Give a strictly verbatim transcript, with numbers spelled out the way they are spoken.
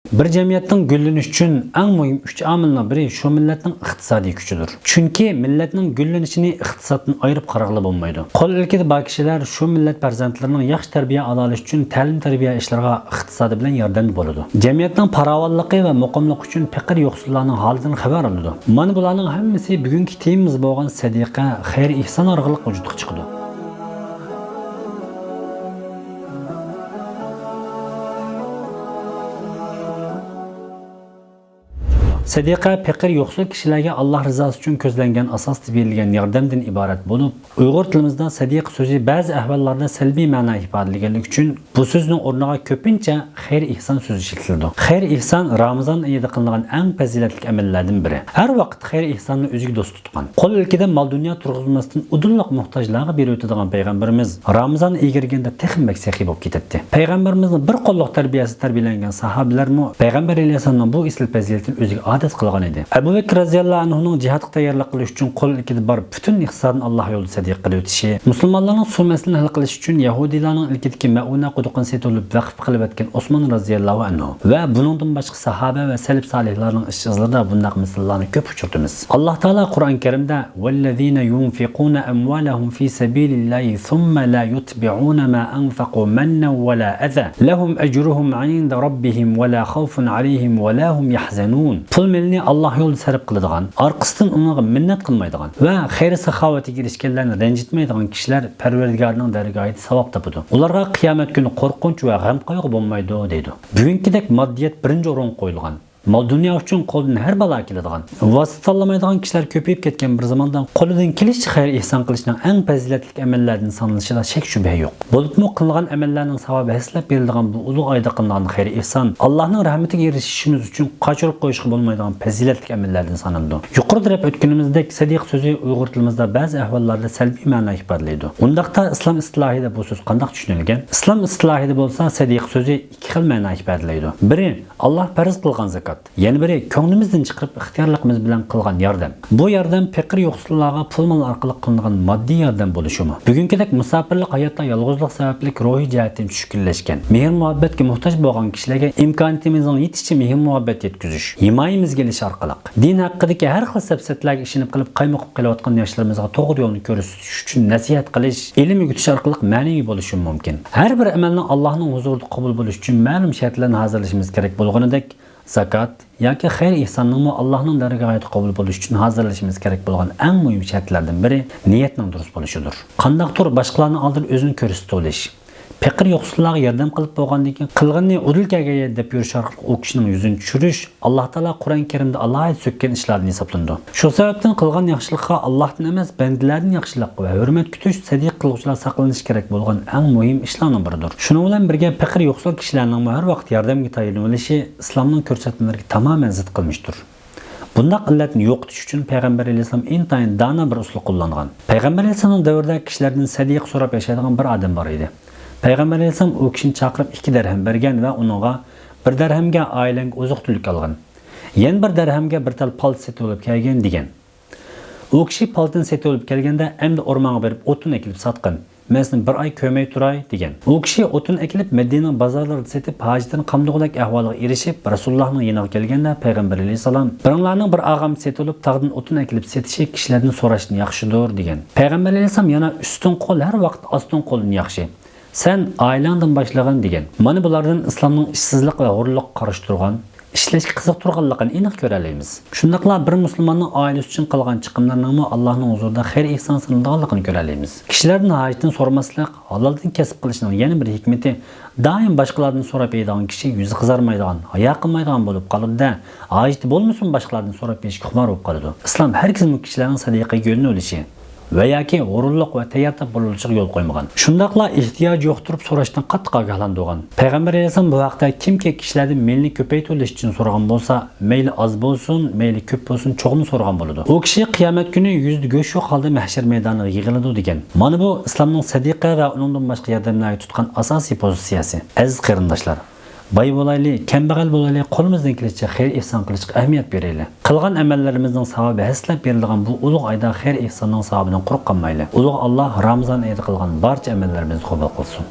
بىر جەمئىيەتنىڭ گۈللىنىشى ئۈچۈن ئەڭ مۇھىم ئۈچ ئامىلنىڭ بىرى شۇ مىللەتنىڭ ئىقتىسادىي كۈچىدۇر. چۈنكى مىللەتنىڭ گۈللىنىشىنى ئىقتىسادتىن ئايرىپ قارىغىلى بولمايدۇ. قول ئىلكىدە بار كىشىلەر شۇ مىللەت پەرزەنتلىرىنىڭ ياخشى تەربىيە ئالالىشى ئۈچۈن تەلىم-تەربىيە ئىشلىرىغا ئىقتىسادى بىلەن ياردەمدە بولىدۇ. جەمئىيەتنىڭ پاراۋانلىقى ۋە مۇقىملىقى ئۈچۈن پېقىر-يوقسۇللارنىڭ ھالىدىن خەۋەر ئالىدۇ. مانا بۇلارنىڭ ھەممىسى بۈگۈنكى تېمىمىز بولغان سەدىقە، خەير-ئېھسان ئارقىلىق ۋۇجۇدقا چىقىدۇ. سەدىقە پېقىر-يوقسۇل كىشىلەرگە ئاللاھ رىزاسى ئۈچۈن كۆزلەنگەن ئاساستا بېرىلگەن ياردەمدىن ئىبارەت بولۇپ، ئۇيغۇر تىلىمىزدا سەدىقە سۆزى بەزى ئەھۋاللاردا سەلبىي مەنا ئىپادىلىگەنلىكى ئۈچۈن، بۇ سۆزنىڭ ئورنىغا كۆپىنچە خەير-ئېھسان سۆزى ئىشلىتىلىدۇ. خەير-ئېھسان رامىزان ئېيىدا قىلىنغان ئەڭ پەزىلەتلىك ئەمەللەردىن بىرى. ھەر ۋاقىت خەير-ئېھساننى ئۆزىگە دوست تۇتقان، قول ئىلكىدە مال-دۇنيا تۇرغۇزماستىن ئۇدۇللۇق موھتاجلارغا بېرىۋېتىدىغان پەيغەمبىرىمىز رامىزان ئېيى كىرگەندە تېخىمۇ بەك سېخىي بولۇپ كېتەتتى. پەيغەمبىرىمىزنىڭ بىر قوللۇق تەربىيەسىدە تەربىيەلەنگەن ساھابىلەرمۇ پەيغەمبەر ئەلەيھىسسالامنىڭ بۇ ئېسىل پەزىلىتىنى ئۆزىگە ئادەت قىلغان ئىدى. ئەبۇ بەكرى رەزىياللاھۇ ئەنھۇنىڭ جىھادقا تەييارلىق قىلىش ئۈچۈن قول ئىلكىدە بار پۈتۈن ئىقتىسادىنى ئاللاھ يولىدا سەدىقە قىلىۋېتىشى، مۇسۇلمانلارنىڭ سۇ مەسىلىسىنى ھەل قىلىش ئۈچۈن يەھۇدىيلارنىڭ ئىلكىدىكى مەئۇنە قۇدۇقىنى سېتىۋېلىپ ۋەقىپ قىلىۋەتكەن ئوسمان رەزىياللاھۇ ئەنھۇ ۋە بۇنىڭدىن باشقا ساھابە ۋە سەلەپ سالىھلارنىڭ ئىش ئىزلىرىدا بۇنداق مىساللارنى كۆپ ئۇچرىتىمىز. ئاللاھ تائالا قۇرئان كەرىمدە، والذين ينفقون أموالهم في سبيل الله ثم لا يتبعون ما أنفقوا منا ولا أذى لهم أجرهم عند ربهم ولا خوف عليهم ولا هم يحزنون. پۇل مېلىنى ئاللاھ يولىدا سەرپ قىلىدىغان، ئارقىسىدىن ئۇنىڭغا مىننەت قىلمايدىغان ۋە خەير-ساخاۋەتكە ئېرىشكەنلەرنى رەنجىتمەيدىغان كىشىلەر پەرۋەردىگارىنىڭ دەرگاھىدا ساۋاب تاپىدۇ. ئۇلارغا قىيامەت كۈنى قورقۇنچ ۋە غەم-قايغۇ بولمايدۇ، دەيدۇ. بۈگۈنكىدەك ماددىيەت بىرىنچى ئورۇنغا قويۇلغان، مال-دۇنيا ئۈچۈن قولدىن ھەر بالا كېلىدىغان، ۋاسىتە تاللىمايدىغان كىشىلەر كۆپىيىپ كەتكەن بىر زاماندا قولىدىن كېلىشىچە خەير-ئېھسان قىلىشنىڭ ئەڭ پەزىلەتلىك ئەمەللەردىن سانىلىشىدا شەك-شۈبھە يوق. بولۇپمۇ قىلىنغان ئەمەللەرنىڭ ساۋابى ھەسسىلەپ بېرىلىدىغان بۇ ئۇلۇغ ئايدا قىلىنغان خەير-ئېھسان ئاللاھنىڭ رەھمىتىگە ئېرىشىشىمىز ئۈچۈن قاچۇرۇپ قويۇشقا بولمايدىغان پەزىلەتلىك ئەمەللەردىن سانىلىدۇ. يۇقىرىدا دەپ ئۆتكىنىمىزدەك، سەدىقە سۆزى ئۇيغۇر تىلىمىزدا بەزى ئەھۋاللاردا سەلبىي مەنا ئىپادىلەيدۇ. ئۇنداقتا ئىسلام ئىستىلاھىدا بۇ سۆز قانداق چۈشىنىلگەن؟ ئىسلام ئىستىلاھىدا بولسا سەدىقە سۆزى ئىككى خىل مەنا ئىپادىلەيدۇ. بىرى، ئاللاھ پەرز قىلغان زاكات. يەنە بىرى، كۆڭلىمىزدىن چىقىرىپ ئىختىيارلىقىمىز بىلەن قىلغان ياردەم. بۇ ياردەم پېقىر-يوقسۇللارغا پۇل-مال ئارقىلىق قىلىنغان ماددىي ياردەم بولۇشىمۇ، بۈگۈنكىدەك مۇساپىرلىق ھاياتتا يالغۇزلۇق سەۋەبلىك روھىي جەھەتتىن چۈشكۈنلەشكەن، مېھىر-مۇھەببەتكە موھتاج بولغان كىشىلەرگە ئىمكانىيىتىمىزنىڭ يېتىشىچە مېھىر-مۇھەببەت يەتكۈزۈش، ھىمايىمىزگە ئېلىش ئارقىلىق، دىن ھەققىدىكى ھەر خىل سەپسەتىلەرگە ئىشىنىپ قېلىپ قايمۇقۇپ قېلىۋاتقان ياشلىرىمىزغا توغرا يولنى كۆرسىتىش ئۈچۈن نەسىھەت قىلىش، ئىلىم ئۆگىتىش ئارقىلىق مەنىۋى بولۇشىمۇ مۇمكىن. ھەر بىر ئەمەلنىڭ ئاللاھنىڭ ھۇزۇرىدا قوبۇل بولۇشى ئۈچۈن مەلۇم شەرتلەرنى ھازىرلىشىمىز كېرەك بولغىنىدەك، زاكات ياكى خەير-ئېھساننىڭمۇ ئاللاھنىڭ دەرگاھىدا قوبۇل بولۇشى ئۈچۈن ھازىرلىشىمىز كېرەك بولغان ئەڭ مۇھىم شەرتلەردىن بىرى نىيەتنىڭ دۇرۇس بولۇشىدۇر. قانداقتۇر باشقىلارنىڭ ئالدىدا ئۆزىنى كۆرسىتىۋېلىش، پېقىر-يوقسۇللارغا ياردەم قىلىپ بولغاندىن كېيىن، قىلغىنىنى ئۇدۇل كەلگەن يەردە دەپ يۈرۈش ئارقىلىق ئۇ كىشىنىڭ يۈزىنى چۈشۈرۈش ئاللاھ تائالا قۇرئان كەرىمدە ئالاھىدە سۆككەن ئىشلاردىن ھېسابلىنىدۇ. شۇ سەۋەبتىن قىلغان ياخشىلىققا ئاللاھتىن ئەمەس، بەندىلەردىن ياخشىلىق ۋە ھۆرمەت كۈتۈش، سەدىقە قىلغۇچىلار ساقلىنىشى كېرەك بولغان ئەڭ مۇھىم ئىشلارنىڭ بىرىدۇر. شۇنىڭ بىلەن بىرگە، پېقىر-يوقسۇل كىشىلەرنىڭمۇ ھەر ۋاقىت ياردەمگە تايىنىۋېلىشى ئىسلامنىڭ كۆرسەتمىلىرىگە تامامەن زىت قىلمىشتۇر. بۇنداق ئىللەتنى يوقىتىش ئۈچۈن پەيغەمبەر ئەلەيھىسسالام ئىنتايىن دانا بىر ئۇسۇل قوللانغان. پەيغەمبەر ئەلەيھىسسالامنىڭ دەۋرىدە كىشىلەردىن سەدىقە سوراپ ياشايدىغان بىر ئادەم بار ئىدى. پەيغەمبەر ئەلەيھىسسالام ئۇ كىشىنى چاقىرىپ ئىككى دەرھەم بەرگەن ۋە ئۇنىڭغا، بىر دەرھەمگە ئائىلەڭگە ئوزۇق-تۈلۈك ئالغىن، يەنە بىر دەرھەمگە بىر تال پالتا سېتىۋېلىپ كەلگىن، دېگەن. ئۇ كىشى پالتىنى سېتىۋېلىپ كەلگەندە، ئەمدى ئورمانغا بېرىپ ئوتۇن ئەكېلىپ ساتقىن. مەن سېنى بىر ئاي كۆرمەي تۇراي، دېگەن. ئۇ كىشى ئوتۇن ئەكېلىپ، مەدىنىنىڭ بازارلىرىدا سېتىپ، ھاجىتىنى قامدىغۇدەك ئەھۋالغا ئېرىشىپ، رەسۇلۇللاھنىڭ يېنىغا كەلگەندە، پەيغەمبەر ئەلەيھىسسالام، بىرىڭلارنىڭ بىر ئاغامچە سېتىۋېلىپ، تاغدىن ئوتۇن ئەكېلىپ سېتىشى كىشىلەردىن سوراشتىن ياخشىدۇر، دېگەن. پەيغەمبەر ئەلەيھىسسالام يەنە ئۈستۈن قول ھەر ۋاقىت ئاستىن قولدىن ياخشى. سەن ئائىلەڭدىن باشلىغىن، دېگەن. مانا بۇلاردىن ئىسلامنىڭ ئىشسىزلىق ۋە ھۇرۇنلۇققا قارشى تۇرغان، ئىشلەشكە قىزىقتۇرغانلىقىنى ئېنىق كۆرەلەيمىز. شۇنداقلا بىر مۇسۇلماننىڭ ئائىلىسى ئۈچۈن قىلغان چىقىملىرىنىڭمۇ ئاللاھنىڭ ھۇزۇرىدا خەير-ئېھسان سانىلىدىغانلىقىنى كۆرەلەيمىز. كىشىلەردىن ھاجىتىنى سورىماسلىق، ھالالدىن كەسىپ قىلىشنىڭ يەنە بىر ھېكمىتى، دائىم باشقىلاردىن سوراپ يەيدىغان كىشى يۈزى قىزارمايدىغان، ھايا قىلمايدىغان بولۇپ قالىدۇ-دە، ھاجىتى بولمىسىمۇ باشقىلاردىن سوراپ يېيىشكە خۇمار بولۇپ قالىدۇ. ئىسلام ھەرگىزمۇ كىشىلەرنىڭ سەدىقىگە يۆلىنىۋېلىشى ۋە ياكى ھۇرۇنلۇق ۋە تەييار تاپ بولۇۋېلىشىغا يول قويمىغان. شۇنداقلا ئېھتىياجى يوقتۇرۇپ سوراشتىن قاتتىق ئاگاھلاندۇرغان. پەيغەمبەر ئەلەيھىسسالام بۇ ھەقتە، كىمكى كىشىلەردىن مېلىنى كۆپەيتىۋېلىش ئۈچۈن سورىغان بولسا، مەيلى ئاز بولسۇن، مەيلى كۆپ بولسۇن، چوقۇم سورىغان بولىدۇ. ئۇ كىشى قىيامەت كۈنى يۈزىدە گۆش يوق ھالدا مەھشەر مەيدانىغا يىغىلىدۇ، دېگەن. مانا بۇ ئىسلامنىڭ سەدىقە ۋە ئۇنىڭدىن باشقا ياردەملەرگە تۇتقان ئاساسىي پوزىتسىيەسى. ئەزىز قېرىنداشلار! باي بولايلى، كەمبەغەل بولايلى، قولىمىزدىن كېلىشىچە خەير-ئېھسان قىلىشقا ئەھمىيەت بېرەيلى. قىلغان ئەمەللىرىمىزنىڭ ساۋابى ھەسسىلەپ بېرىلىدىغان بۇ ئۇلۇغ ئايدا خەير-ئېھساننىڭ ساۋابىدىن قۇرۇق قالمايلى. ئۇلۇغ ئاللاھ رامىزان ئېيىدا قىلغان بارچە ئەمەللىرىمىزنى قوبۇل قىلسۇن.